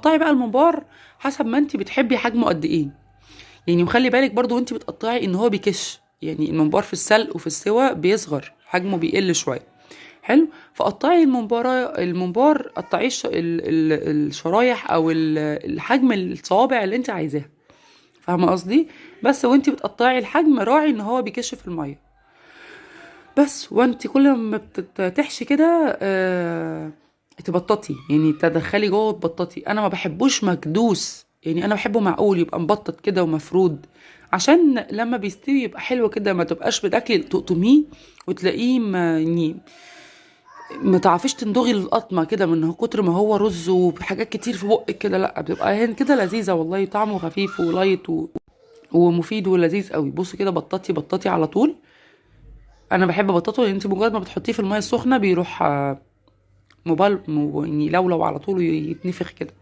قطعي بقى الممبار حسب ما انت بتحبي حجمه قد ايه. يعني وخلي بالك برضو وانت بتقطعي ان هو بيكش، يعني الممبار في السلق وفي السوا بيصغر حجمه، بيقل شوية. حلو. فقطعي الممبار قطعية الشرايح او الحجم الصوابع اللي انت عايزاها. فاهمه قصدي؟ بس وانت بتقطعي الحجم راعي ان هو بيكش في المية. بس وانت كل ما بتحشي كده تبططي، يعني تدخلي جوه وتبططي. انا ما بحبوش مكدوس، يعني انا بحبه معقول، يبقى مبطط كده ومفرود، عشان لما بيستوي يبقى حلو كده، ما تبقاش بتاكلي تقطميه وتلاقيه ما يعني ما تعرفيش تندغي القطمه كده من كتر ما هو رز وحاجات كتير في بقك كده. لا، بتبقى هن كده لذيذة والله، طعمه خفيف و light ومفيد ولذيذ قوي. بصي كده، بططي بططي على طول. انا بحب بطاطا لان انت مجرد ما بتحطيه في المية السخنة بيروح مبال يعني لولو على طول ويتنفخ كده.